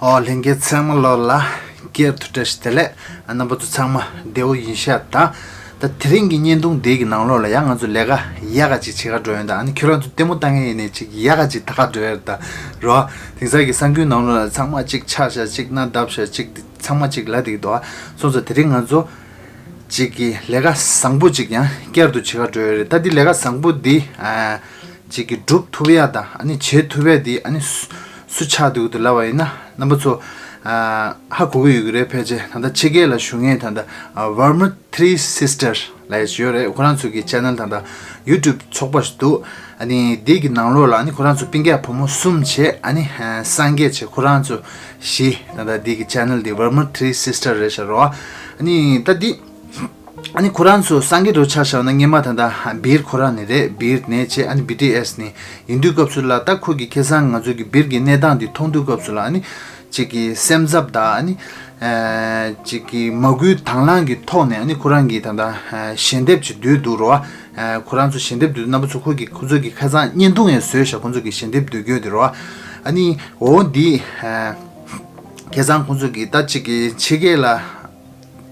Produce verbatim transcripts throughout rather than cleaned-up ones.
ཨོ་ལྷན་རྒྱས་ཚང་མ་ལོ་ལ་སྐྱར་དུ་བཀྲ་ཤིས་བདེ་ལེགས། ཨ་རྣམ་པ་ཚོ་ཚང་མ་བདེ་བོ་ཡིན་ཤག་ད། ད་དེ་རིང་གི་བརྙན་ཐུང་འདི་གི་ནང་ལོགས་ལ་ཡང་ང་ཚོ་ལས་ཀ་ཡག་ག་ཅིག་བྱེད་ག་འགྲོ་ཡོད་ད། ཨ་ནི་ཁྱོད་རང་ཚོ་ལྟད་མོ་ལྟ་མཁན་ཡིན་ནའི་ཅིག་ཡག་ག་ཅིག་ལྟ་ག་འགྲོ་ཡོད་ད་རོ། དེང་སང་གི་གསར་འགྱུར་ནང་ལོགས་ལ་ཚང་མ་ཅིག་ཆག་ཤག་ཅིག་སྣ་བརྡབ་ཤག་ཅིག་འདི་ཚང་མ་ཅིག་ལབ་བསྡད་ཀྱི་འདུག་ཨ། སོང་ཙང་དེ་རིང་ང་ཚོ་ཅིག་གི་ལས་ཀ་བཟང་པོ་ཅིག་ཡང་བསྐྱར་དུ་བྱེད་ག་འགྲོ་ཡོད་རེད། ད་འདི་ལས་ཀ་བཟང་པོ་འདི་ཨ། ཅིག་གི་སྒྲུབ་ཐུབ་ཡ་དང་ཨ་ནི་བྱེད་ཐུབ་ཡ་དེ་ཨ་ནི་སུ་སུ་ཆགས་འདུག་དེ་ལབ་པ་ཡིན་ན་རྣམ་པ་ཚོ་ཨ་ཧ་གོ་གི་ཡོད་ཀྱི་རེད། ཕལ་ཆེར་ད་ལྟ་ཕྱི་རྒྱལ་ལ་བཞུགས་མཁན་ད་ལྟ་ཨ་Verma Three Sisters་ལབ་ཡ་ཅིག་ཡོད་རེད། ཁོ་རང་ཚོ་གི་ཆེ་ནལ་ད་ལྟ་YouTube་ཚོགས་པ་ཞིག་འདུག་ཨ་ནི་དེ་གི་ནང་ལོགས་ལ་ཨ་ནི་ཁོ་རང་ཚོ་སྤུན་ཀྱག་བུ་མོ་གསུམ་བྱས་ཨ་ནི་ཨ་སངས་རྒྱས་བྱས་ཁོ་རང་ཚོ་བཞི་ད་ལྟ་དེ་གི་ཆེ་ནལ་དེ་Verma Three Sisters་རེད་ཤག་རོ། ཨ་ནི་ད་འདི། ཨ་ནི་ཁོ་རང་ཚོ་སངས་རྒྱས་འགྲོ་ཆ་བཞག་ན་སྔོན་མ་ད་ལྟ་བིར་ཁོ་རང་ནས་རེད། བིར་ནས་བྱས་ཨ་ནི་བི་ཊི་ཨེས་ནས་ཡིན་དུས་སྐབས་སུ་ལ་ད་ཁོ་གི་ཁ་སང་ང་ཚོ་གི་བིར་གི་གནས་སྟངས་འདི་མཐོང་དུས་སྐབས་སུ་ལ་ཨ་ནི་ཅིག་གི་སེམས་འཚབ་དང་ཨ་ནི་ཨ་ཅིག་གི་མ་བསྐུལ་དང་བླངས་ཀྱི་ཐོག་ནས་ཨ་ནི་ཁོ་རང་གི་ད་ལྟ་ཨ་ཞལ་འདེབས་ཅིག་བསྡུས་འདུག་རོ། ཨ་ཁོ་རང་ཚོ་ཞལ་འདེབས་བསྡུས་རྣམ་པ་ཚོ་ཁོ་གི་ཁོ་ཚོ་གི་ཁ་སང་བརྙན་ཐུང་ཡང་བཟོས་ཤག་ཁོ་ཚོ་གི་ཞལ་འདེབས་བསྡུས་རྒྱུ་དེ་རོ། ཨ་ནི་འོ་འདི་ཨ་ཁ་སང་ཁོ་ཚོ་གི་ད་ཅིག་གི་ཕྱི་རྒྱལ་ལ།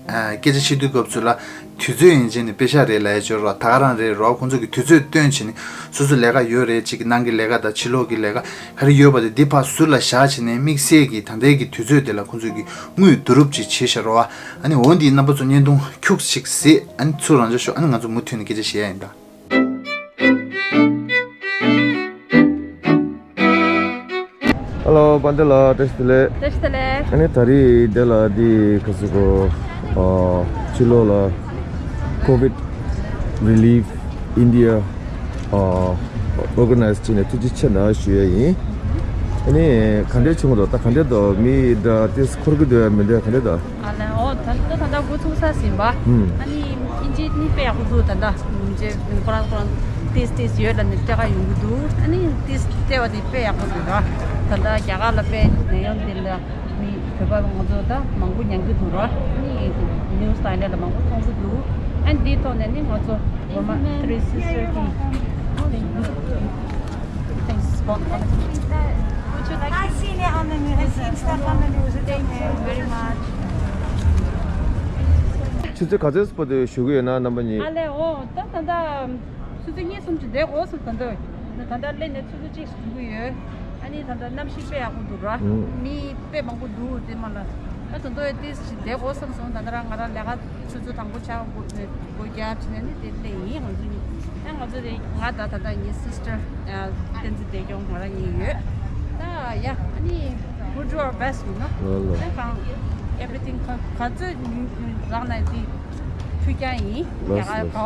ཨ་སྐད་ཆ་བཤད་དུས་སྐབས་སུ་ལ་དུས་ཚོད་ཡིན་ཕྱིན་ནས་པེ་ཤག་རེད་ལབ་ཡ་ཅིག་ཡོད་རེད་བ། ད་ག་རང་རེད་རོ། ཁོང་ཚོ་གི་དུས་ཚོད་བཏོན་ཕྱིན་ནས་སོ་སོ་ལས་ཀ་ཡོད་རེད། གཅིག་གི་ནང་གི་ལས་ཀ་དང་ཕྱི་ལོགས་ཀྱི་ལས་ཀ་ག་རེ་ཡོད་པ་དེ་འདི་ཕར་ཟུར་ལ་བཞག་ཕྱིན་ནས་དམིགས་བསལ་གྱི་ད་ལྟའི་གི་དུས་ཚོད་དེ་ལ་ཁོང་ཚོ་གི་དངུལ་བསྡུ་རུབ་ཅིག་བྱས་ཤག་རོ་བ། ཨ་ནི་འོ་འདི་རྣམ་པ་ཚོ་བརྙན་ཐུང་ཁྱུག་ཅིག་གཟིགས། ཨ་ནི་ཚུར་རང་འཇགས་ཤོག་ཨ་ནི་ང་ཚོ་མུ་མཐུད་ནས་སྐད་ཆ་བཤད་ཡ་ཡིན་ད། ཧེ་ལོ། པཱན་ཏེ་ལགས་བཀྲ་ཤིས་བདེ་ལེགས། བཀྲ་ཤིས་བདེ་ལེགས། ཨ་ནི་ད་རེས་འདི་ལ་འདི་ག་ཟེར་གོ་ཨ་ཕྱི་ལོགས་ལ་COVID Relief India ཨ་Organize་བྱས་ནས་ཐུགས་རྗེ་ཆེ་གནང་ཞུ་ཡ་ཡིན། ཨ་ནི་ག་འདྲས་བྱུང་འདུག་ད་ག་འདྲས་འདུག་མི་འདྲ་ཏིས་འཁོར་གི་འདུག་ཡ་མི་འདུག་ག་འདྲས་འདུག་ཨ་ལས་འོ་ད་ད་ད་ད་འགོ་ཚུགས་ས་ཟིན་པ། ཨ་ནི་ཨིན་ཇི་ནི་དཔེ་ཡག་པོ་འདུག་ད་ད་ཨིན་ཇི་ཁོ་རང་ཁོ་རང་ཏིས་ཏིས་ཡོད་ལ་ནི་སྤྲད་ག་ཡོང་གི་འདུག་ཨ་ནི་ཏིས་སྤྲད་པ་དེ་དཔེ་ཡག་པོ་འདུག་ར། ད་ད་རྒྱ་གར་ལ་དཔེ་ནད་ཡམས་དེ་ལ་མི་བོད་པ་ང་ཚོ་ད་མང་པོ་མྱང་གི་འདུག་ར། ཨ་ནི་ནིའུ་སི་དང་ལས་ལ་མང་པོ་མཐོང་གི་འདུག་ཨ་ནི་འདིའི་ཐོག་ནས་ནི་ང་ཚོ་Burma Three Sisters་གི་Thanks for coming. Would you like I've seen it on the news. I've seen stuff on the news. It's okay. Thank you very much. ཆུ་ཚོད་ག་ཚོད་བར་དུ་བཞུགས་ཀྱི་ཡོད་ན་རྣམ་པ་གཉིས། ཨ་ལས་འོ་ད་ད་ད་ཆུ་ཚོད་གཉིས་གསུམ་ཅིག་བསྡད་དགོས་བསམ་ད་འདོད། ད་ད་སླེབས་ནས་ཆུ་ཚོད་གཅིག་བཞུགས་ཀྱི་ཡོད། ཨ་ནི་ད་ད་གནམ་གཤིས་དཔེ་ཡག་པོ་འདུག་ར། ཨུམ། མི་དཔེ་མང་པོ་འདུག་དེ་མ་ལ། ད་ད་འདོད་ཏིས་ཅིག་བསྡད་དགོས་བསམ་སོང་། ད་ད་ར་ང་རང་ལས་ཀ་ཆུ་ཚོད་དང་པོ་ཆགས་དགོས་ནས། སྒོ་རྒྱབ་ཕྱིན་ནས་ནི་དེ་སླེབས་ཡིན། ང་ཚོ་གཉིས། ཨ་ང་ཚོ་དེ་ང་དང་ད་ལྟ་ངའི་སི་སི་ཊར་བསྟན་འཛིན་བདེ་སྐྱོང་ང་རང་གཉིས་ཡོད། ད་ཡ་ཨ་ནི་we'll do our best, you know. ལགས་ལགས། ཨ་གང་everything་ག་ག་ཚོད་རག་ན་དེ་ཕུལ་རྒྱུ་ཡིན། ལགས་ཡ་ག་ལགས། ག་བ་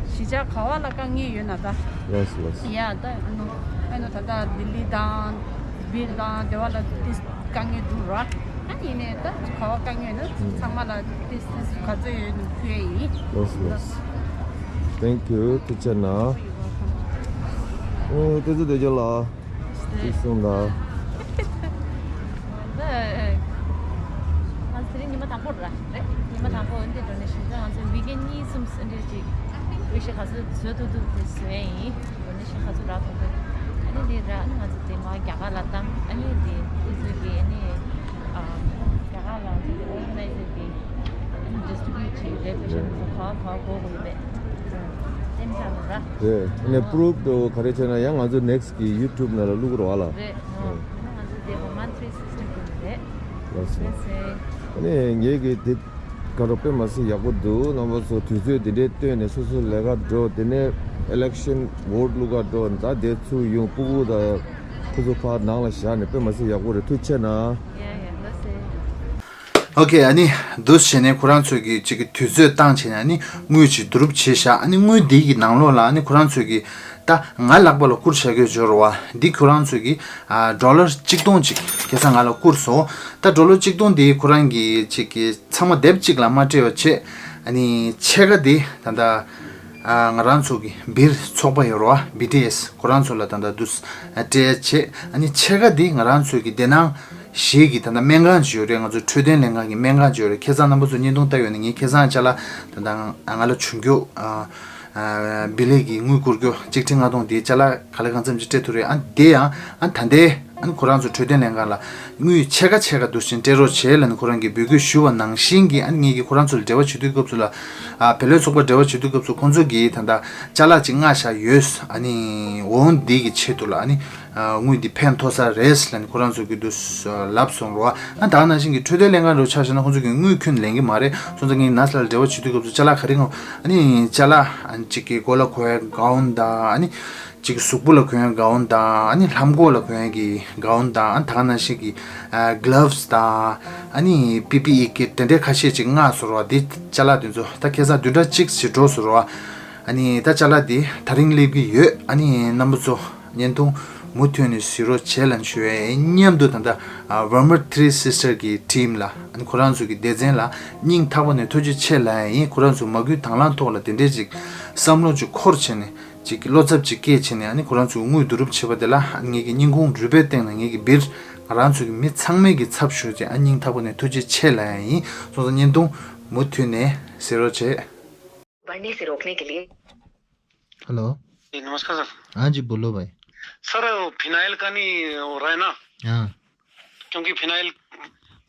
གཞིས་ཆགས་ག་བ་ལ་དཀའ་ངལ་ཡོད་ན་ད། ལགས་ལགས། ཡ་ད་ཨ་ནོ་ཨ་ནོ་ད་ལྟ་ལྡི་ལི་དང་བིར་དང་དེ་བ་ལ་དེ། དཀའ་ངལ་འདུག་ར། ཨ་ཡིན་ནའི་ད་ག་བ་དཀའ་ངལ་ན་ཚང་མ་ལ་ཏིས་ཏིས་ག་ཚོད་ཡོད་ནི་ཕུལ་ཡ་ཡིན། ལགས་ལགས། Thank you. ཐུགས་རྗེ་གནང་། ཨོ་ཏེ་ཙི་བདེ་སྐྱོང་ལགས། ཅིག་གསུངས་དང་། ད་ང་ཚོ་དེ་རིང་ཉི་མ་དང་པོ་ར་རེད། ཉི་མ་དང་པོ་འདི་འགྲོ་ནས་ཤིང་ཙང་ང་ཚོ་ཝི་ཀེན་གཉིས་གསུམ་འདི་ཅིག་ཝི་ཤི་ག་ཚོད་བཟོ་ཐུབ་ཐུབ་དེ་བཟོ་ཡ་ཡིན། འོ་ན་ཤིང་ཁ་ཚུར་རག་ཐུབ་ཐུབ། ཨ་ནི་དེ་ར་ཨ་ནི་ང་ཚོ་དེ་མ་རྒྱ་གར་ལ་བཏང་། ཨ་ནི་དེ་དེ་ཚོ་གི་ཨ་ནི་ཨ་རྒྱ་གར་ལ་ཨོ་ག་ནའི་ཛར་གི་ཨ་ནི་ཌིས་ཊི་བྷིའུ་ཊི་བྱེད་རེད། པེ་ཤན་ཚོ་ག་བ་ག་བ་དགོས་དགོས་ཡོད་པས་སེམས་ཆགས་འདུག་ར། རེད། ཨ་ནི་པུ་རུབ་དུ་ག་རེ་བྱས་ན་ཡང་ང་ཚོ་ནེག་སི་གི་ཡུ་ཊུབ་ནང་ལ་བླུག་རོགས་ལ། རེད། ཨ་ནི་ང་ཚོ་དེ་བོ་མན་ཐི་རི་སིས་ཊར་གི་རེད། ལགས་སོ། ལགས་སོ། ཨ་ནི་ངེད་ཀྱི་དེ། དགའ་རབ་དཔེ་མ་སྲིད་ཡག་པོ་འདུག་རྣམ་པ་ཚོ་དུས་ཚོད་འདི་འདྲའི་བཏོན་ནས་སོ་སོ་ལས་ཀ་འགྲོ། དེ་ནས་ཨི་ལེག་ཤན་ཝོ་ཊི་བླུག་ག་འགྲོ། ད་དེ་ཚུར་ཡོང་སྤུ་གུ་དང་ཁོ་ཚོ་ཕར་ནང་ལ་བཞག་ནས་དཔེ་མ་སྲིད་ཡག་པོ་རེད། ཐུགས་རྗེ་གནང་། ཡ་ཡ་ལགས་སེ། ཨོ་ཁེ། ཨ་ནི་འདུག་བྱས་ནས་ཁོ་རང་ཚོས་ཀྱི་ཅིག་གི་དུས་ཚོད་བཏང་བྱས་ནས་ཨ་ནི་དངུལ་ཅིག་བསྡུ་རུབ་བྱས་བཞག་ཨ་ནི་དངུལ་འདི་གི་ནང་ལོགས་ལ་ཨ་ནི་ཁོ་རང་ཚོས་ཀྱི་ད་ང་ལག་པ་ལ་བསྐུར་བྱ་རྒྱུ་འབྱོར་བ་འདི་ཁོ་རང་ཚོས་ཀྱི་ཨ་ཌོ་ལར་གཅིག་སྟོང་ཅིག་ཁ་སང་ང་ལ་བསྐུར་སོང་། ད་ཌོ་ལར་གཅིག་སྟོང་འདི་ཁོ་རང་གི་ཅིག་གི་ཚང་མ་སྡེབ་གཅིག་ལ་མ་སྤྲད་པ་བྱས། ཨ་ནི་ཕྱེད་ཀ་འདི་ད་ལྟ་ཨ་ང་རང་ཚོ་གི་བིར་ཚོགས་པ་ཡོད་རེད་བ། བི་ཊི་ཨེས་ཁོ་རང་ཚོ་ལ་ད་ལྟ་འདུག་སྤྲད་བྱས། ཨ་ནི་ཕྱེད་ཀ་འདི་ང་རང་ཚོ་གི་དེ་ནང་གཞིས་ཀྱི་ད་ལྟ་སྨན་ཁང་ཅིག་ཡོད་རེད། ང་ཚོ་འཕྲོད་བསྟེན་ལྷན་ཁང་གི་སྨན་ཁང་ཅིག་ཡོད་རེད། ཁ་སང་རྣམ་པ་ཚོ་བརྙན་ཐུང་ལྟ་ཡོད་ན་ངས་ཁ་སང་ཅ་ལག་ད་ལྟ་ང་ལ་བྱུང་རྒྱུ་ཨ་ཨ་བི་ལི་གི་དངུལ་བསྐུར་རྒྱུ་གཅིག་ཁྲི་ལྔ་སྟོང་དེའི་ཅ་ལག་ག་ལེ་གང་འཚམ་ཅིག་སྤྲད་ཐུབ་རེད། ཨ་དེ་ཡང་ཨ་ད་ལྟའི་ ཨ་ནི་ཁོ་རང་ཚོ་འཕྲོད་བསྟེན་ལྷན་ཁང་ལ་དངུལ་ཕྱེད་ཀ་ཕྱེད་ཀ་འདུག་ཅིང་སྤྲད་རོགས་བྱེད་ལབ་ནས་ཁོ་རང་གིས་འབོད་སྐུལ་ཞུ་བ་ནང་བཞིན་གྱི། ཨ་ནི་ངེད་ཀྱིས་ཁོ་རང་ཚོ་ལ་འབྲེལ་བ་བྱེད་དུས་སྐབས་སུ་ལ། ཨ་བལ་ཡུལ་ཚོགས་པ་འབྲེལ་བ་བྱེད་དུས་སྐབས་སུ་ཁོང་ཚོ་གིས་ད་ལྟ་ཅ་ལག་ཅིག་མངགས་བཞག་ཡོད། ཨ་ནི་འོང་འདི་གི་ཆེད་དུ་ལ། ཨ་ནི་ཨ་དངུལ་འདི་ཕན་ཐོགས་ས་རེད་ལབ་ནས་ཁོ་རང་ཚོ་གིས་འདུག་ལབ་སོང་རོ། ཨ་ད་ག་ནང་བཞིན་གྱི་འཕྲོད་བསྟེན་ལྷན་ཁང་རུ་ཆ་བཞག་ན་ཁོང་ཚོ་གིས་དངུལ་ཁྱོན་ལེན་གྱི་མ་རེད། སོང་ཙང་ངས་ནཱ་ཟི་ལ་ལ་འབྲེལ་བ་བྱེད་དུས་སྐབས་སུ་ཅ་ལག་ག་རེ་ངོ་། ཨ་ནི་ཅ་ལག་ཨ་ནི་གཅིག་གི་མགོ་ལ་གོན་ཡ་གའོན་དང་། ཨ་ནི་གཅིག་གི་གཟུགས་པོ་ལ་གོན་ཡ་གའོན་དང་། ཨ་ནི་ལྷམ་གོག་ལ་གོན་ཡ་གི་གའོན་དང་། ཨ་ནི་ད་ག་ནང་བཞིན་གྱི་ཨ་གི་ལབ་སི་དང་། ཨ་ནི་པི་པི་ཨི་ཀིཊ་དེ་འདྲའི་ཁ་ཤས་ཅིག་མངགས་སོང་རོ། དེ་ཅ་ལག་དེ་ཚོ་ད་ཁ་སང་བདུན་ཕྲག་གཅིག་ཅིག་འགྲོ་སོང་རོ། ཨ་ནི་ད་ཅ་ལག་དེ་ད་རིང་སླེབས་ཀྱི་ཡོད། ཨ་ནི་རྣམ་པ་ཚོ་བརྙན་ཐུང་མུ་མཐུད་ནས་གཟིགས་རོགས་བྱེད་ལབ་ཞུ་ཡས། མཉམ་དུ་ད་ལྟ་ཨ་Burma Three Sister གི་ཊིམ་ལ། ཨ་ནི་ཁོ་རང་ཚོ་གི་སྡེ་ཚན་ལ་སྙིང་ཐག་པ་ནས་ཐུགས་རྗེ་ཆེ་ལབ་ཡ་ཡིན། ཁོ་རང་ཚོ་མ་སྐུལ་དང་བླངས་ཐོག་ལ་དེ་འདྲའི་ཅིག་བསམ་བློ་ཅིག་འཁོར་བྱས་ནས། ཅིག་བློ་འཚབ་ཅིག་སྐྱེས་བྱས་ནས། ཨ་ནི་ཁོ་རང་ཚོ་དངུལ་བསྡུ་རུབ་བྱེད་པ་དེ་ལ། ཨ་ནི་ངེད་ཀྱིས་སྙིང་ཁུང་རུས་པའི་སྟེང་ནས་ངེད་ཀྱིས་འབིར། ང་རང་ཚོ་གི་མི་ཚང་མས་ཀྱི་ཚབ་ཞུས་ཏེ། ཨ་སྙིང་ཐག་པ་ནས་ཐུགས་རྗེ་ཆེ་ལབ་ཡ་ཡིན། སོང་ཙང་བརྙན་ཐུང་མུ་མཐུད་ནས་གཟིགས་རོགས་བྱེད། बढ़ने से रोकने के लिए। हेलो। जी, नमस्कार सर। हाँ जी, बोलो भाई। सर, वो फिनाइल का नहीं हो रहा है ना? हाँ। क्योंकि फिनाइल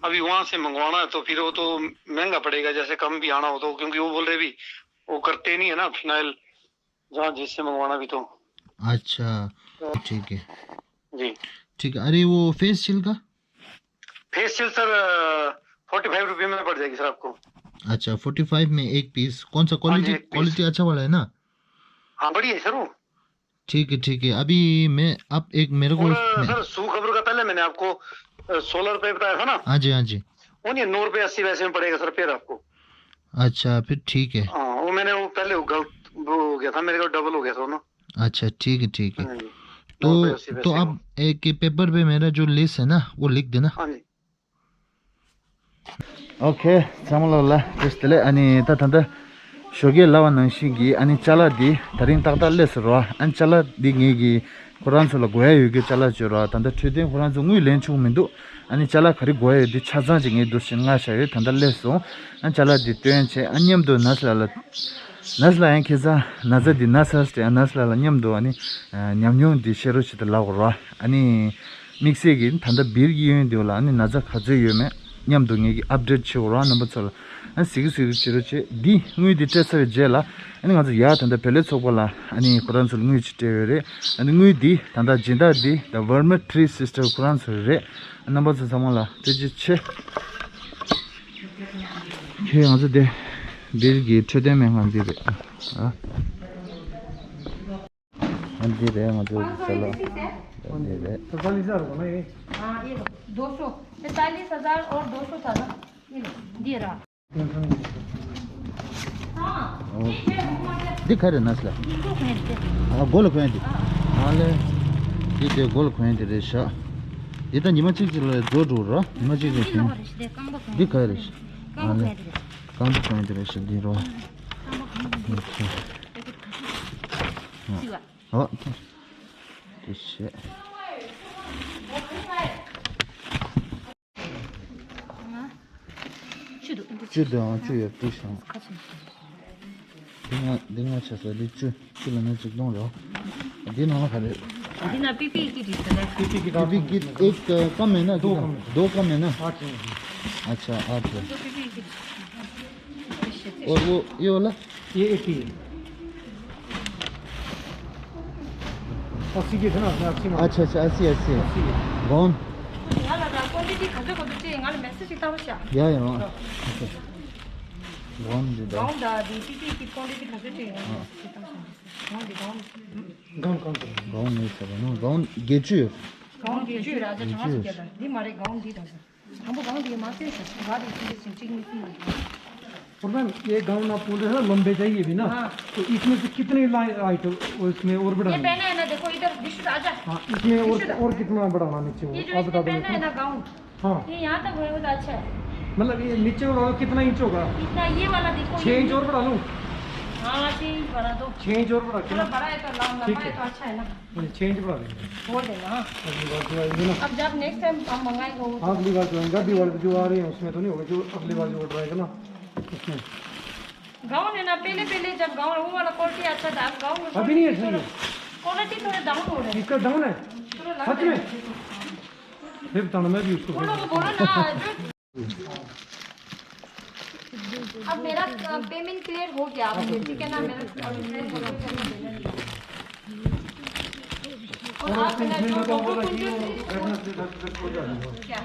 अभी वहाँ से मंगवाना है, तो फिर वो तो महंगा पड़ेगा, जैसे कम भी आना हो तो, क्योंकि वो बोल रहे भी वो करते नहीं है ना फिनाइल, जहाँ जिससे मंगवाना भी तो। अच्छा, तो ठीक है। जी। ठीक है। अरे, वो फेस शील्ड का? Face shield sir, forty five रुपये में पड़ जाएगी सर आपको। अच्छा, फोर्टी फाइव में एक पीस। कौन सा हाँ जी, क्वालिटी? एक पीस। क्वालिटी अच्छा वाला है ना? हाँ, बढ़िया है सर वो। ठीक है, ठीक है। अभी मैं, आप एक मेरे को और मैं सर, सुखबर का पहले मैंने आपको सोलह रुपये बताया था ना? हाँ जी, हाँ जी। वो नहीं, नौ रुपये अस्सी पैसे में पड़ेगा सर, फिर आपको। अच्छा, फिर ठीक है। हाँ, वो मैंने वो पहले वो गलत वो हो गया था, मेरे को डबल हो गया था ना। अच्छा, ठीक है, ठीक है। हाँ जी। तो, नौ रुपये अस्सी तो पैसे आप का। एक ये पेपर पे मेरा जो लिस्ट है ना, वो लिख देना। हाँ जी। ཨོ་ཁེ། ཚང་མ་ལོ་ལ་བཀྲ་ཤིས་བདེ་ལེགས། ཨ་ནི་ད་ད་ལྟ་ཞོགས་ཀས་ལབ་པ་ནང་བཞིན་གྱི། ཨ་ནི་ཅ་ལག་འདི་ད་རིང་ཏག་ཏག་སླེབས་སོང་རོ། ཨ་ནི་ཅ་ལག་འདི་ངེད་ཀྱིས་ཁོ་རང་ཚོ་ལ་དགོས་ཡ་ཡོད་རྒྱུ་ཅ་ལག་བཅོས་རོ། ད་ལྟ་འཕྲོད་བསྟེན་ཁོ་རང་ཚོ་དངུལ་ལེན་ཆོག་མི་འདུག་ཨ་ནི་ཅ་ལག་ག་རེ་དགོས་ཡ་ཡོད་འདི་ཆ་ཚང་ཅིག་ངས་འདུག་སེ་མངགས་བཞག་ཡོད། ད་ལྟ་སླེབས་སོང་། ཨ་ཅ་ལག་འདི་སྟོན་བྱས། ཨ་མཉམ་དུ་ནཱ་ཟི་ལ་ལ། ནཱ་ཟི་ལ་ཡང་ཁ་སང་ན་ཚ་འདི་ན་ཚ་སྟེ། ཨ་ནཱ་ཟི་ལ་ལ་མཉམ་དུ་ཨ་ནི་ཨ་ཉམས་མྱོང་འདི་བཤད་རོགས་བྱེད་དུ་ལབ་དགོས་རོ། ཨ་ནི་དམིགས་བསལ་གྱིས་ད་ལྟ་སྦིར་གྱི་གཡོན་འདི་ལ་ཨ་ནི་ན་ཚ་ག་ཚོད་ཡོད་མེད་མཉམ་དུ་ངེད་ཀྱིས་ཨབ་ཌེཊ་བྱེད་དགོས་རོ། རྣམ་པ་ཚོ་ལ་ཨ་གཟིགས་གཟིགས་བྱེད་རོགས་བྱེད། འདི་དངུལ་འདི་སྤྲད་ཚར་བའི་རྗེས་ལ། ཨ་ནི་ང་ཚོ་ཡར་ད་ལྟ་བེ་ལེ་ཚོགས་པ་ལ་ཨ་ནི་ཁོ་རང་ཚོ་ལ་དངུལ་ཅིག་སྤྲད་ཡོད་རེད། ཨ་ནི་དངུལ་འདི་ད་ལྟ་སྦྱིན་བདག་འདི་ད་Burma Three Sister ཁོ་རང་ཚོ་རེད། རྣམ་པ་ཚོ་ཚང་མ་ལ་ཐུགས་རྗེ་ཆེ། ཁྱེད་ང་ཚོ་དེ་སྦིར་གྱི་འཕྲོད་བསྟེན་སྨན་ཁང་འདི་རེད། ཨ། ཨ་འདི་རེད། ང་ཚོ་ཅ་ལག་འདི་རེད། हाँ, ये लो, दो सौ, पैंतालीस हजार और दो सौ था ना, ये लो, दे रहा। འདི་ག་རེ་ནས་ལ། ཨ་མགོ་ལ་གོན་ཡ་འདི། ཨ་ལེ། འདི་དེ་མགོ་ལ་གོན་ཡ་འདི་རེད་ཤག་འདི་ད་ཉི་མ་གཅིག་ཅིག་ལ་རྫོགས་འགྲོ་ར། ཉི་མ་གཅིག་ལ་གོན། འདི་ག་རེ་ཤག་ཨ་ལེ། རྐང་པ་གོན་ཡ་འདི་རེད་ཤག་འདི་རོ། ཨོ་ཁེ། ཨོ་ཁེ། དེ་བྱས། བཅུ་འདུག་བཅུ་འདུག་ཨང་། བཅུ་ཡོད། བཅུ་བཞག་འདི་ལྔ། འདི་ལྔ་ཆ་ས་འདི་བཅུ། བཅུ་ལ་ནི་གཅིག་སྟོང་རེད། འདི་ནང་ལ་ག་རེ། འདི་ན་པི་པི་ཀི་རེད་ཟེར་ལེ། པི་པི་ཀི་ད། པི་པི་ཀི་ཨེག་ཀམ་མེད་ན། དོ་ཀམ་མེད་ན། ཨ་ཆ་ཨ་ཆ། ཨོ་ཨོ་ཡོ་ལ། ये एक ही है। अस्सी के थे ना, मैं अस्सी में। अच्छा अच्छा, अस्सी अस्सी। अस्सी है। गाउन। ང་ལ་ར་ཀོན་ཊི་ཊི་ག་ཚོད་ག་ཚོད་ཅིག་ང་ལ་མེ་སེ་ཇི་ཞིག་བཏང་རོགས་བྱ། ཡ་ཡ། ཨོ་ཁེ། གོང་འདི་དང་། གོང་དང་འདི་ཏི་ཏི་གི་ཀོན་ཊི་ཊི་ག་ཚོད་ཅིག་ཡོད་ན་ཨ། ཅིག་བཏང་སོང་། གོང་འདི་གོང་། གོང་གོང་དང་། གོང་མི་ཟེར་བ་ནོ། གོང་བརྒྱད་ཅུ་ཡོད། གོང་བརྒྱད་ཅུ་ཡོད་ར། ཅ་བརྒྱད་ཅུ་ཡོད། འདི་མ་རེད། གོང་འདི་དང་ཟེར། དང་པོ་གོང་འདི་མ་ཟེར་ཟེར། ག་རེ་ཅི་ཟེར་ཅིག་མི་ཤེས། और मैम, ये गाउन आप बोल रहे हैं ना, लंबे चाहिए भी ना, हाँ। तो इसमें से कितने लाइन आइटम इसमें और ये बढ़ाना? पहना है ना, देखो इधर, दिशु राजा। हाँ, इसमें और, दिशु दा। और कितना बढ़ाना नीचे वो? ये जो आप इसमें बता दो पहना है ना गाउन, हाँ। ये यहाँ तक है, वो तो अच्छा है। मतलब ये नीचे वाला कितना इंच होगा? इतना, ये वाला देखो, छः ये इंच और बढ़ा लूँ? हाँ, छः इंच बढ़ा दो। छः इंच और बढ़ा के थोड़ा ना? बड़ा है तो लम-, ठीक लंबा है है। तो अच्छा है ना। नहीं, छः इंच बढ़ा देंगे। छोड़ देना, हाँ। अगली बार जो आएंगे ना। अब जब नेक्स्ट टाइम हम मंगाएंगे वो तो हाँ, अगली बार जो आएंगे, अभी वाले जो आ रहे हैं उसमें तो नहीं होगा, जो अगली बार जो ऑर्डर आएगा ना उसमें। गाउन है ना, पहले पहले जब गाउन वो वाला क्वालिटी अच्छा था, अब गाउन में अभी नहीं है, क्वालिटी सही थोड़ा, है। क्वालिटी थोड़ा डाउन हो रहा है। इसका डाउन है? थोड़ा लग सच रहा है। में? फिर तन में भी उसको वो लोग बोलो ना, जो अब मेरा पेमेंट क्लियर हो गया, अब ये ठीक है ना, मेरा पेमेंट क्लियर हो गया। और आप मेरा जो फोटो कौन जो क्या?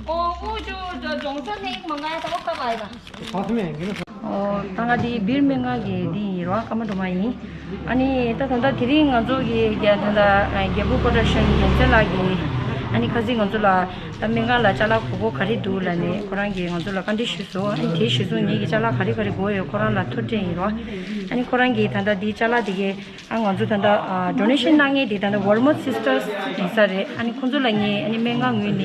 ओ, वो जो, जो जॉनसन ने एक मंगाया था, वो कब आएगा? साथ में आएंगे ना। ཨོ། ད་ང་འདི་སྦིར་སྨན་ཁང་གི་འདི་ཡིན་རོགས། ཀརྨ་སྒྲོལ་མ་ཡིན། ཨ་ནི་ད་ད་ལྟ་དེ་རིང་ང་ཚོ་གི་རྒྱ་ད་ལྟ་རྒྱལ་པོ་པོ་རོ་ཌག་ཤན་རྒྱལ་མཚན་ལགས་ཀྱིས་ཨ་ནི་ཁ་སང་ང་ཚོ་ལ་ད་སྨན་ཁང་ལ་ཅ་ལག་དགོས་མཁོ་ག་རེ་འདུག་ལབ་ནས་ཁོ་རང་གིས་ང་ཚོ་ལ་བཀའ་འདྲི་ཞུས་སོང་། ཨ་ནི་དེ་ཞུས་སོང་། ངེད་ཀྱི་ཅ་ལག་ག་རེ་ག་རེ་དགོས་ཡོད་ཁོ་རང་ལ་ཐུགས་འཕྲད་ཡིན་རོགས། ཨ་ནི་ཁོ་རང་གིས་ད་ལྟ་འདི་ཅ་ལག་དེ་གའི་ཨ་ང་ཚོ་ད་ལྟ་ཨ་ཌོ་ནེ་ཤན་གནང་མཁན་དེ་ད་ལྟ་ཝར་མོ་སིས་ཊར་སི་ཡིན་ས་རེད། ཨ་ནི་ཁོང་ཚོ་ལ་ངས་ཨ་ནི་སྨན་ཁང་ངོས་ནས་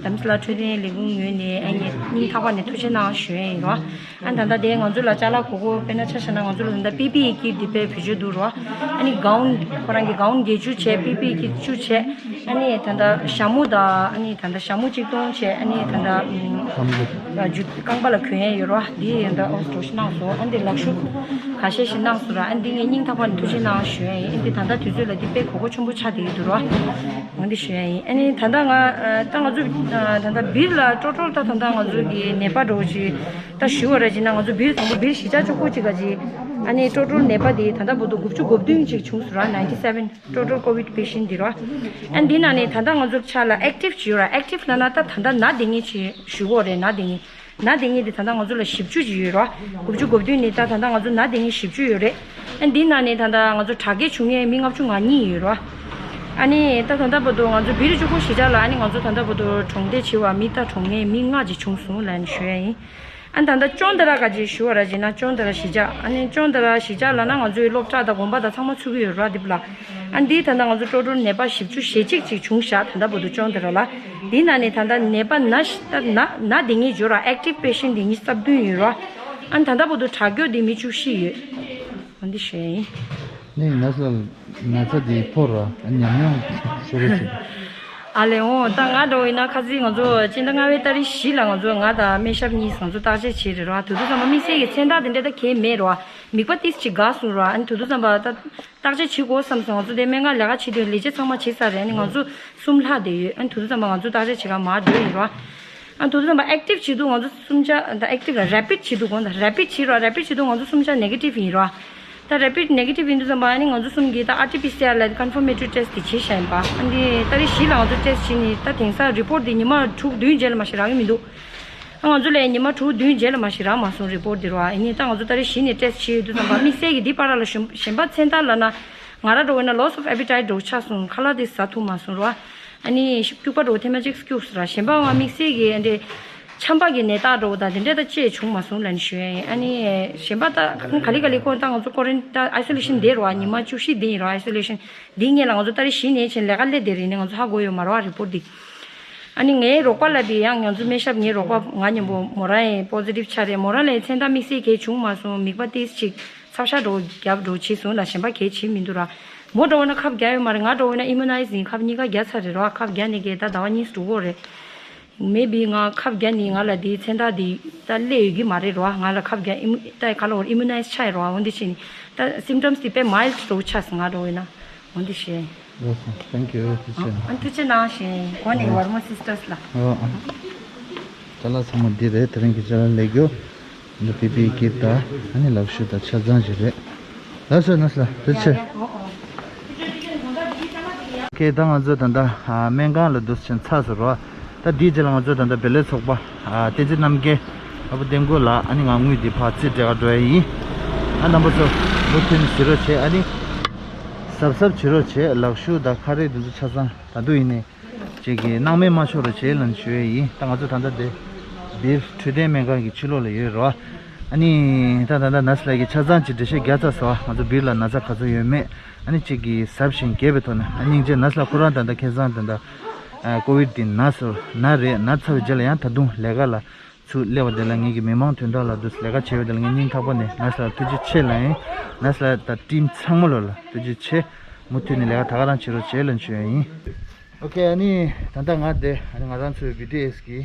དྷ་རམ་ས་ལ་འཕྲོད་བསྟེན་ལས་ཁུངས་ངོས་ནས་ཨ་ནི་སྙིང་ཐག་པ་ནས་ཐུགས་རྗེ་གནང་ཞུ་ཡས་ཡིན་རོགས། ཨ་ནི་ད་ལྟ་དེ་ང་ཚོ་ལ་ཅ་ལག་དགོས་མཁོ་དཔེར་ན་ཆ་བཞག་ན་ང་ཚོ་ལ་ད་ལྟ་པི་པི་ཨི་ཀིཊ་འདི་དཔེ་བེད་སྤྱོད་འདུག་རོགས། ཨ་ནི་གའོན་ཁོ་རང་གི་གའོན་བརྒྱད་ཅུ་བྱས། པི་པི་ཨི་ཀིཊ་བཅུ་བྱས། ཨ་ནི་ད་ལྟ་ཞྭ་མོ་དང་ཨ་ནི་ད་ལྟ་ཞྭ་མོ་གཅིག་སྟོང་བྱས། ཨ་ནི་ད་ལྟ་ཨམ་ཨ་རྒྱུ་རྐང་པ་ལ་གྱོན་ཡས་ཡོད་རོགས། འདི་ཡིན་ད་ཨོ་སི་ཏོ་ཞིག་གནང་སོང་། ཨ་འདི་ལག་ཤུབས་ཁ་ཤས་ཤིག་གནང་སོང་ར། ཨ་འདི་ངས་སྙིང་ཐག་པ་ནས་ཐུགས་རྗེ་གནང་ཞུ་ཡས་ཡིན། ཨ་འདི་ད་ལྟ་དུས་ཚོད་ལ་འདི་དཔེ་དགོས་མཁོ་ཆེན་པོ་ཆགས་བསྡད་ཀྱི་འདུག་རོགས། འོ་འདི་ཞུ་ཡས་ཡིན། ཨ་ནི་ད་ལྟ་ང་ཨ་ད་ང་ཚོ་ཨ་ད་ལྟ་སྦིར་ལ་ཊོ་ཊལ་ད་ད་ལྟ་ང་ཚོ་གི་ནད་པ་འདྲ་བོ་ཅིག་ད་ཞུ་བ་ར་ཅིག་ན་ང་ཚོ་སྦིར་དང་པོ་སྦིར་གཞིས་ཆགས་བཅུ་དགུ་ཅིག་ག་ཅིག་ཨ་ནི་ཊོ་ཊལ་ནད་པ་དེ་ད་ལྟ་བར་དུ་དགུ་བཅུ་གོ་བདུན་ཅིག་བྱུང་སོང་ར། ninety seven total covid patient དེ་རོ། ཨ་འདི་ནང་ནས་ད་ལྟ་ང་ཚོ་ཆ་ལ་ཨེག་ཊིབ་ཅིག་ཡོད་ར། ཨེག་ཊིབ་ལབ་ན་ད་ད་ལྟ་ན་བསྡད་མཁན་ཅིག་ཞུ་གོ་རེད། ན་བསྡད་མཁན་ན་བསྡད་མཁན་དེ་ད་ལྟ་ང་ཚོ་ལ་བཞི་བཅུ་ཅིག་ཡོད་ར། དགུ་བཅུ་གོ་བདུན་ནས་ད་ད་ལྟ་ང་ཚོ་ན་བསྡད་མཁན་བཞི་བཅུ་ཡོད་རེད། ཨ་འདི་ནང་ནས་ད་ལྟ་ང་ཚོ་དྲག་སྐྱེད་བྱུང་མཁན་མི་ལྔ་བཅུ་ང་གཉིས་ཡོད་ར། ཨ་ནི་ད་ད་ལྟ་བར་དུ་ང་ཚོ་སྦིར་བཅུ་དགུ་གཞིས་ཆགས་ལ་ཨ་ནི་ང་ཚོ་ད་ལྟ་བར་དུ་གྲོངས་འདས་བྱས་པ་མི་ད་གྲོངས་མཁན་མི་ལྔ་ཅིག་བྱུང་སོང་ལབ་ནས་ཞུ་ཡ་ཡིན། ཨ་ནི་ད་ལྟ་ཅོན་ཏ་ར་ག་ཅིག་ཞུ་བ་ར་ཅིག་ན་ཅོན་ཏ་ར་གཞིས་ཆགས། ཨ་ནི་ཅོན་ཏ་ར་གཞིས་ཆགས་ལབ་ན་ང་ཚོའི་སློབ་གྲྭ་དང་དགོན་པ་དང་ཚང་མ་ཚུད་ཀྱི་ཡོད་ར་འདི་པ་ལ། ཨ་འདི་ད་ལྟ་ང་ཚོ་ཊོ་ཊལ་ནད་པ་བཞི་བཅུ་ཞེ་གཅིག་ཅིག་བྱུང་ཤག་ད་ལྟ་བར་དུ་ཅོན་ཏ་ར་ལ། འདི་ནང་ནས་ད་ལྟ་ནད་པ་ན་ཤི་ད་ན་ན་བསྡད་མཁན་ཡོད་ར། ཨེག་ཊིབ་པེ་ཤེན་ཊི་དེ་ཉི་ཤུ་རྩ་བདུན་ཡོད་ར། ཨ་ནི་ད་ལྟ་བར་དུ་དྲག་སྐྱེད་དེ་མི་བཅུ་བཞི་ཡོད། འོ་འདི་ཞུ་ཡ་ཡིན། ནི་ན་ཚ་ན་ཚ་དེ་ཕོག་ར་ཨ་ཉམས་མྱོང་ཤོར་རེ་ཟེར། ཨ་ལེ་འོ་ད་ང་འདྲ་བོ་ཡིན་ན་ཁ་སང་ང་ཚོ་སྤྱི་ཟླ་ལྔ་པའི་ཏ་རིག་བཞི་ལ་ང་ཚོ་ང་དང་སྨན་ཞབས་གཉིས་ང་ཚོ་བརྟག་དཔྱད་བྱས་རེད་ར། དུས་ཚོད་ཙམ་པ་དམིགས་བསལ་གྱི་མཚན་རྟགས་དེ་འདྲ་ད་གས་མེད་ར། མིད་པ་ཏིས་ཅིག་འགག་སོང་ར། ཨ་ནི་དུས་ཚོད་ཙམ་པ་ད་བརྟག་དཔྱད་བྱེད་དགོས་བསམ་སོང་། ང་ཚོ་དེ་སྨན་ཁང་ལས་ཀ་བྱེད་དུས་ལས་བྱེད་ཚང་མ་བྱེད་ཚར་རེད། ཨ་ནི་ང་ཚོ་གསུམ་ལྷག་བསྡད་ཡོད། ཨ་ནི་དུས་ཚོད་ཙམ་པ་ང་ཚོ་བརྟག་དཔྱད་བྱེད་ག་མར་འགྲོ་ཡིན་ར། ཨ་ནི་དུས་ཚོད་ཙམ་པ་ཨེག་ཊིབ་བྱེད་དུས་ང་ཚོ་གསུམ་ཆ་ད་ཨེག་ཊིབ་ལ་རེ་པིཌ་བྱེད་དུས་གོང་ད་རེ་པིཌ་བྱེད་ར། རེ་པིཌ་བྱེད་དུས་ང་ཚོ་གསུམ་ཆ་ནེ་གེ་ཊིབ་ཡིན་ར། ད་རེ་པིཌ་ནེ་གེ་ཊིབ་ཡིན་དུས་ཙམ་པ་ཨ་ནི་ང་ཚོ་གསུམ་གྱིས་ད་ཨར་ཊི་པི་སི་ཨར་ལ་ཀོན་ཕར་མེ་ཊི་རི་ཊེ་སི་ཊི་དེ་བྱས་བཞག་ཡིན་པ། ཨ་ནི་ཏ་རིག་བཞི་ལ་ང་ཚོ་ཊེ་སི་ཊི་བྱས་ནི་ད་དེང་སང་རི་པོཊ་དེ་ཉི་མ་དྲུག་བདུན་རྗེས་ལ་མ་གཏོགས་རག་གི་མི་འདུག་ཨ་ང་ཚོ་ལ་ཉི་མ་དྲུག་བདུན་རྗེས་ལ་མ་གཏོགས་རག་མ་སོང་རི་པོཊ་དེ་ར། ཨ་ནི་ད་ང་ཚོ་ཏ་རིག་བཞི་ནས་ཊེ་སི་ཊི་བྱས་ཡོད་དུས་ཙམ་པ་དམིགས་བསལ་གྱི་འདི་པར་ལ་གཞན་པ་མཚན་རྟགས་ལབ་ན་ང་རང་འདྲ་བོ་ཡིན་ན་ལོ་སི་ཨོཕ་ཨེ་པི་ཊའིཊ་འདྲ་བོ་ཆགས་སོང་། ཁ་ལག་དེ་ཟ་ཐུབ་མ་སོང་ར། ཨ་ནི་སྐྱུག་པ་འདྲ་བོ་ཐེངས་མ་གཅིག་སྐྱུགས་སོང་ར། གཞན་པ་ང་དམིགས་བསལ་གྱི་ཨ་འདྲ་ཆམ་པ་གི་ནད་རྟགས་འདྲ་བོ་དང་དེ་འདྲ་ད་ཅིག་བྱུང་མ་སོང་ལབ་ནས་ཞུ་ཡ་ཡིན། ཨ་ནི་གཞན་པ་ད་ག་ལེ་ག་ལེ་ཁོ་ད་ང་ཚོ་ཀོ་རན་ཊིན་ཨའི་སོ་ལེ་ཤན་བསྡད་རོགས། ཉི་མ་བཅུ་བཞི་བསྡད་ཡིན་རོགས། ཨའི་སོ་ལེ་ཤན་འདི་ངེད་ལ་ང་ཚོ་ཏ་རིག་བཞི་ནས་ཕྱིན་ལས་ཀ་སླེབས་བསྡད་རེད། ནི་ང་ཚོ་ཧ་གོ་ཡོད་མ་རེད་རི་པོཊ་འདི། ཨ་ནི་ངའི་རོགས་པ་ལ་དེ་ཡང་ང་ཚོ་སྨན་ཞབས་ངའི་རོགས་པ་ང་མཉམ་པོ་མོ་རང་ཡང་པོ་སི་ཊིབ་ཆགས་རེད། མོ་རང་ལ་ཡང་མཚན་རྟགས་དམིགས་བསལ་གང་ཡང་བྱུང་མ་སོང་། མིད་པ་ཏིས་ཅིག་ཚབ་ཤ་འདྲ་བོ་བརྒྱབ་འདྲ་བོ་བྱས་སོང་ལ། གཞན་པ་གང་ཡང་བྱས་མི་འདུག་ར། མོ་འདྲ་བོ་ན་ཁབ་རྒྱག་ཡོད་མ་རེད། ང་འདྲ་བོ་ན་ཨི་མུ་ནའིཛ་ཡིན། ཁབ་གཉིས་ཀ་བརྒྱབ་ཚར་རེད་ར། ཁབ་རྒྱག་ནས་གི་ད་ཟླ་བ་གཉིས་འགྲོ་གི་རེད། མེ་བི་ང་ཁབ་རྒྱག་ནས་ང་ལ་དེའི་མཚན་རྟགས་དེ་ད་སླེབས་ཡོད་ཀྱི་མ་རེད་ར། ང་ལ་ཁབ་རྒྱག་ཨི་མུ་ད་ག་ལ་བར་ཨི་མུ་ནའིཛ་ཆགས་ཡོད་ར། འོ་འདི་བྱས་ནས་ད་སིམ་ཊམ་སི་དེ་དཔེ་མའིལ་ཌི་འདྲ་བོ་ཆགས་སོང་ང་འདྲ་བོ་ཡིན་ན། འོ་འདི་བྱས། ལགས་སོ། Thank you. ཐུགས་རྗེ་ཆེ། ཨ་ཐུགས་རྗེ་གནང་ཞེས་གོ་ནས་ཝར་མོ་སིས་ཊར་སི་ལ། ཨོ་ཨ། ཅ་ལག་ཚང་མ་འདི་རེད། དེ་རིང་གི་ཅ་ལག་ལེན་རྒྱུ། འདི་པི་པི་ཨི་ཀིཊ་དང་ཨ་ནི་ལག་ཤུབས་དང་ཆ་ཚང་ཅིག་རེད། ལགས་སོ་ནས་ལ་ཐུགས་རྗེ་ཆེ། ཨོ་ཨོ། ཁྱེད་ད་ང་ཚོ་ད་ལྟ་ཨ་སྨན་ཁང་ལ་འདུག་ཕྱིན་ཚར་སོང་རོ། ད་འདིའི་རྗེས་ལ་ང་ཚོ་ད་ལྟ་བེ་ལེ་ཚོགས་པ་ཨ་བསྟན་འཛིན་རྣམ་རྒྱལ་ཨ་བུ་བསྟན་ཀོ་ལགས་ཨ་ནི་ང་དངུལ་འདི་ཕར་རྩིས་སྤྲད་ག་འགྲོ་ཡ་ཡིན། ཨ་རྣམ་པ་ཚོ་མུ་མཐུད་ནས་གཟིགས་རོགས་བྱེད། ཨ་ནི་གཟབ་གཟབ་བྱེད་རོགས་བྱེད། ལག་ཤུབས་དང་ཁ་རས་འདི་ཚོ་ཆ་ཚང་ད་དུང་ཡིན་ནས་ཅིག་གི་སྣང་མེད་མ་ཆོག་རོགས་བྱེད་ལབ་ཞུ་ཡ་ཡིན། ད་ང་ཚོ་ད་ལྟ་འདི་སྦིར་འཕྲོད་བསྟེན་སྨན་ཁང་གི་ཕྱི་ལོགས་ལ་ཡོད་རོ། ཨ་ནི་ད་ད་ལྟ་ནས་ལ་གི་ཆ་ཚང་ཅིག་འགྲེལ་བཤད་རྒྱག་ཚར་སོང་། ང་ཚོ་སྦིར་ལ་ན་ཚ་ག་ཚོད་ཡོད་མེད་ཨ་ནི་ཅིག་གི་གཟབ་ཞིང་རྒྱས་པའི་ཐོག་ནས་ཨ་སྙིང་རྗེ་ནས་ལ་ཁོ་རང་ད་ལྟ་ཁ་སང་ད་ལྟ་ཨ་ཀོ་བིཌ་འདི་ན་སོང་ན་རེད། ན་ཚར་བའི་རྗེས་ལ་ཡང་ད་དུང་ལས་ཀ་ལ་ཚུར་སླེབས་པ་དེ་ལ་ངེད་ཀྱི་མི་མང་དོན་དག་ལ་འདུག་ལས་ཀ་བྱས་པ་དེ་ལ་ངས་སྙིང་ཐག་པ་ནས་ནས་ལ་ཐུགས་རྗེ་ཆེ་ལབ་ཡིན། ནས་ལ་དང་ཊིམ་ཚང་མ་ལོ་ལ་ཐུགས་རྗེ་ཆེ། མུ་མཐུད་ནས་ལས་ཀ་ད་ག་རང་བྱེད་རོགས་བྱེད་ལབ་ཞུ་ཡ་ཡིན། ཨོ་ཁེ། ཨ་ནི་ད་ལྟ་ང་དེ་ཨ་ནི་ང་རང་ཚོའི་བི་ཊི་ཨེ་སི་གི་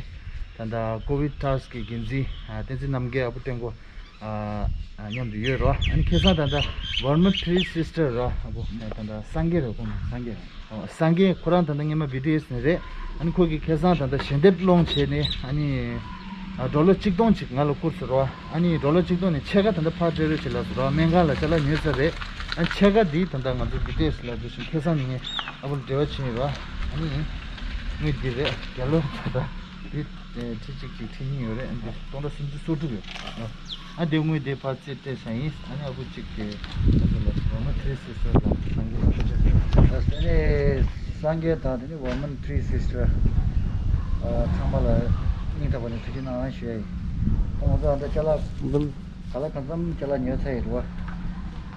ད་ལྟ་ཀོ་བིཌ་ཊཱསྐ་གི་འགན་འཛིན་ཨ་བསྟན་འཛིན་རྣམ་རྒྱལ་ཨ་བུ་བསྟན་ཀོ་ ཨ་ཨ་མཉམ་དུ་ཡོད་རོ། ཨ་ནི་ཁ་སང་ད་ལྟ་Verma Three Sister རོ། ཨ་བོ་ད་ལྟ་སངས་རྒྱས་རོ། ཁོང་སངས་རྒྱས་རོ། ཨོ་སངས་རྒྱས་ཁོ་རང་ད་ལྟ་སྔོན་མ་བི་ཊི་ཨེས་ནས་རེད། ཨ་ནི་ཁོ་གིས་ཁ་སང་ད་ལྟ་ཞལ་འདེབས་སློང་བྱས་ནས། ཨ་ནི་ཨ་ཌོ་ལར་གཅིག་སྟོང་ཅིག་ང་ལ་བསྐུར་སོང་རོ། ཨ་ནི་ཌོ་ལར་གཅིག་སྟོང་ནས་ཕྱེད་ཀ་ད་ལྟ་ཕར་སྤྲད་རོགས་བྱེད་ལབ་སོང་རོ། སྨན་ཁང་ལ་ཅ་ལག་ཉོས་ཚར་རེད། ཨ་ཕྱེད་ཀ་འདི་ད་ལྟ་ང་ཚོ་བི་ཊི་ཨེས་ལ་འགྲོ་བཞིན། ཁ་སང་ནས་ངས་ཨ་བོ་ལ་འབྲེལ་བ་བྱས་ཡིན་རོ། ཨ་ནི་དངུལ་འདི་རེད། རྒྱ་ལོ་ད་ལྟ་འདི་ཁྲི་གཅིག་ཅིག་ཁྲི་གཉིས་ཡོད་རེད། ཨ་འདི་སྟོང་ཕྲག་སུམ་ཅུ་སོ་དྲུག་ཡོད། ཨ་འདི་དངུལ་འདི་ཕར་རྩིས་སྤྲད་བཞག་ཡིན། ཨ་ནི་ཨ་བོ་གཅིག་གིས་ང་ཚོ་ལ་Verma Three Sister ལ་སངས་རྒྱས་ལ་ཕུལ་ཆོག་ཟེར། ཨ་ནི་སངས་རྒྱས་དང་དེ་ནི་Verma Three Sister ཨ་ཚང་མ་ལ་སྙིང་ཐག་པ་ནས་ཐུགས་རྗེ་གནང་ཞུ་ཡ་ཡིན། ཁོང་ཚོ་ཨ་ད་ཅ་ལག་ག་ལ་གང་འཚམ་ཅ་ལག་ཉོས་ཚར་ཡོད་རེད་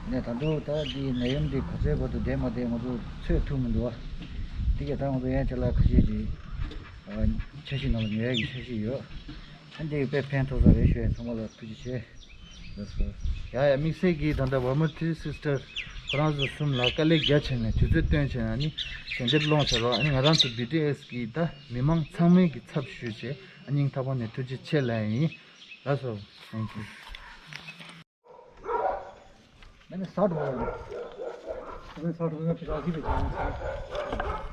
བ། ནས་ད་དུང་ད་འདི་ནད་ཡམས་འདི་ག་ཚོད་བར་དུ་བསྡད་མ་བསྡད་ང་ཚོ་ཚོད་ཐུབ་མི་འདུག་བ། དེ་ག་ད་ང་ཚོ་ཡང་ཅ་ལག་ཁ་ཤས་ཅིག་ཨ་འཆར་གཞི་ནང་ལ་ཉོ་ཡ་གི་འཆར་གཞི་ཡོད། ཨ་འདི་དཔེ་ཕན་ཐོགས་ས་རེད་ཞུ་ཡ་ཡིན། ཚང་མ་ལ་ཐུགས་རྗེ་ཆེ། ལགས་སོ། ཡ་ཡ་དམིགས་བསལ་གྱིས་ད་ལྟ་Verma Three Sister ཁོ་རང་ཚོ་གསུམ་ལ་དཀའ་ལས་རྒྱ་ཆེ་ནས་དུས་ཚོད་བཏོན་བྱས་ནས་ནི་ཞལ་འདེབས་སློང་བྱས་རོགས། ཨ་ནི་ང་རང་ཚོ་བི་ཊི་ཨེས་ཀྱིས་ད་མི་མང་ཚང་མའི་གི་ཚབ་ཞུས་བྱས། ཨ་སྙིང་ཐག་པ་ནས་ཐུགས་རྗེ་ཆེ་ལབ་ཡིན། ལགས་སོ། Thank you. मैंने साठ बोला था। मैंने साठ रुपये में पचास ही बेचा है।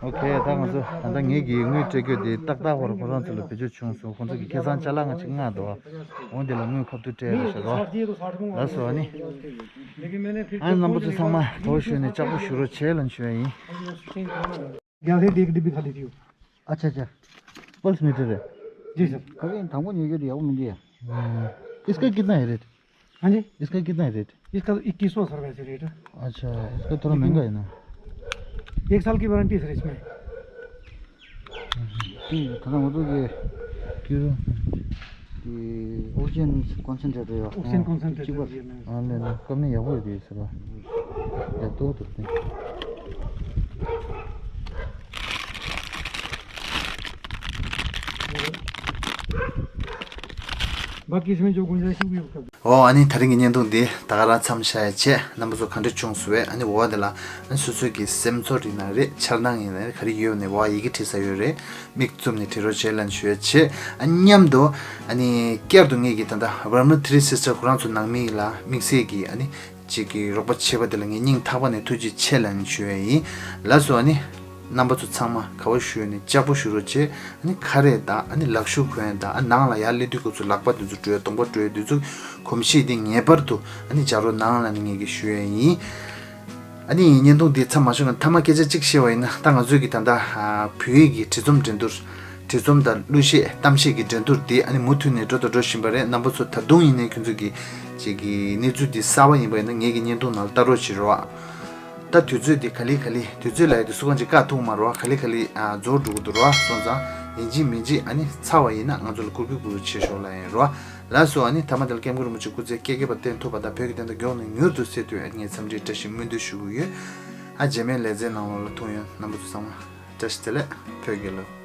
ཨོ་ཁེ། ད་ང་ཚོ་ད་ལྟ་ངེད་ཀྱིས་དངུལ་སྤྲད་རྒྱུ་དེ་ཏག་ཏག་བར་ཁོ་རང་ཚོ་ལ་བེད་སྤྱོད་བྱུང་སོང་། ཁོང་ཚོ་གིས་ཁ་སང་ཅ་ལག་ང་ཅིག་མངགས་འདུག་འོ་འདི་ལ་དངུལ་ཁ་ཐུག་སྤྲད་རེད་ཟེར་རོ། ལགས་སོ། ཨ་ནི་ཨ་ནི་རྣམ་པ་ཚོ་ཚང་མ་དགའ་བོ་ཞུས་ནས་ལྕགས་པོ་ཞུ་རོགས་བྱེད་ལབ་ཞུ་ཡ་ཡིན། ग्यारह एक डिब्बी खाली थी वो। अच्छा, अच्छा। पल्स मीटर है। जी सर। कभी धांगो नहीं गिर दिया वो मिल गया। हम्म। इसका कितना है रेट? हाँ जी। इसका कितना है रेट? इसका तो इक्कीस सौ सर वैसे रेट है। अच्छा, इसका थोड़ा महंगा है ना। एक साल की वारंटी सर इसमें। ཁྱེད་ད་ང་ཚོ་གི་ཀྱི་ཨོག་སི་ཇན་ཀོན་སེན་ཊྲེ་ཊ་རེད་ཡོད། ཨོག་སི་ཇན་ཀོན་སེན་ཊྲེ་ཊ་གཅིག་པ། ཡོད་ནི། ཨ་ལས་ལས། སྐབས་ནི་ཡག་པོ་ཡོད་དེ་ཟེར་བ། ཡག་ཏོག་ཏོ་སྟེ། बाकी इसमें जो गुंजाइश है, वो कर दो। ཨོ་ཨ་ནི་ད་རིང་གི་བརྙན་ཐུང་འདི་ད་ག་རང་མཚམས་བཞག་ཡ་བྱས། རྣམ་པ་ཚོ་ག་འདྲ་བྱུང་སོང་བས། ཨ་ནི་འོ་དེ་ལ་ཨ་ནི་སོ་སོའི་གི་སེམས་ཚོར་ཡིན་ན་རེད། འཆར་སྣང་ཡིན་ན་རེད། ག་རེ་ཡོད་ནས་འོ་ཡི་གེ་བྲིས་ས་ཡོད་རེད། མིག་བཙུམ་ནས་བྲིས་རོགས་བྱེད་ལབ་ཞུ་ཡ་བྱས། ཨ་མཉམ་དུ་ཨ་ནི་བསྐྱར་དུ་ངེད་ཀྱི་ད་ལྟ་Verma Three Sister ཁོ་རང་ཚོ་ནང་མི་ལ་དམིགས་བསལ་གྱི་ཨ་ནི་ཅིག་གི་རོགས་པ་བྱས་པ་དེ་ལ་ངས་སྙིང་ཐག་པ་ནས་ཐུགས་རྗེ་ཆེ་ལབ་ཞུ་ཡ་ཡིན། ལགས་སོ། ཨ་ནི་རྣམ་པ་ཚོ་ཚང་མ་དགའ་བོ་ཞུས་ནས་ལྕགས་པོ་ཞུ་རོགས་བྱེད། ཨ་ནི་ཁ་རས་དང་ཨ་ནི་ལག་ཤུབས་གོན་ཡ་དང་། ཨ་ནང་ལ་ཡར་སླེབས་དུས་སྐབས་སུ་ལག་པ་དེ་ཚོ་བཀྲུ་ཡ། གདོང་པ་བཀྲུ་ཡ། དེ་ཚོ་གོམས་གཤིས་དེ་ངེས་པར་དུ་ཨ་ནི་སྦྱར་རོགས་གནང་ལབ་ནས་ངས་ཀྱི་ཞུ་ཡ་ཡིན། ཨ་ནི་བརྙན་ཐུང་འདི་མཚམས་མ་ཞུགས་སྔོན་མཐའ་མ་སྐད་ཆ་གཅིག་བཤད་པ་ཡིན་ན། ད་ང་ཚོའི་གི་ད་ལྟ་ཨ་བོད་ཡིག་གི་བྲིས་རྩོམ་འགྲན་བསྡུར། བྲིས་རྩོམ་དང་གླུ་གཞས་གཏམ་བཤད་ཀྱི་འགྲན་བསྡུར་འདི་ཨ་ནི་མུ་མཐུད་ནས་འགྲོ་དང་འགྲོ་བཞིན་པ་རེད། རྣམ་པ་ཚོ་ད་དུང་ཡིན་ནའི་ཁྱོད་ཚོ་གི་ཅིག་གི་གནས་ཚུལ་འདི་གསར་པ་ཡིན་པ་ཡིན་ན་ངེད་ཀྱི་བརྙན་ཐུང་ནང་ལ་ལྟ་རོགས་བྱེད་རོགས། ད་དུས་ཚོད་འདི་ག་ལེ་ག་ལེ། དུས་ཚོད་ལ་ཡ་དེ་སུ་གང་ཅིག་བཀག་ཐུབ་མ་རོགས། ག་ལེ་ག་ལེ་ཨ་རྫོགས་འགྲོ་གི་འདུག་རོགས། སོང་ཙང་ཡིན་གཅིག་མིན་གཅིག་ཨ་ནི་ཚར་བ་ཡིན་ན་ང་ཚོ་ལ་བསྐུར་བསྐུར་བསྐུར་བྱེད་ཤོག་ལབ་ཡིན་རོགས། ལགས་སོ། ཨ་ནི་མཐའ་མ་དེ་ལ་སྐྱབས་མགོན་རིན་པོ་ཆེ་སྐུ་ཚེ་བསྐལ་བརྒྱའི་བར་བརྟན་ཐུབ་པ་དང་། བོད་ཀྱི་བདེན་མཐའ་མགྱོགས་ནས་མྱུར་དུ་གསལ་ཐུབ་ཡོང་བའི་ངས་འཚམས་འདྲིའི་བཀྲ་ཤིས་སྨོན་འདུན་ཞུ་གི་ཡོད། ཨ་རྗེས་མའི་ལེ་ཚན་ནང་ལོགས་ལ་ཐུག་ཡོང་། རྣམ་པ་ཚོ་ཚང་མ་བཀྲ་ཤིས་བདེ་ལེགས། བོད་རྒྱལ་ལོ།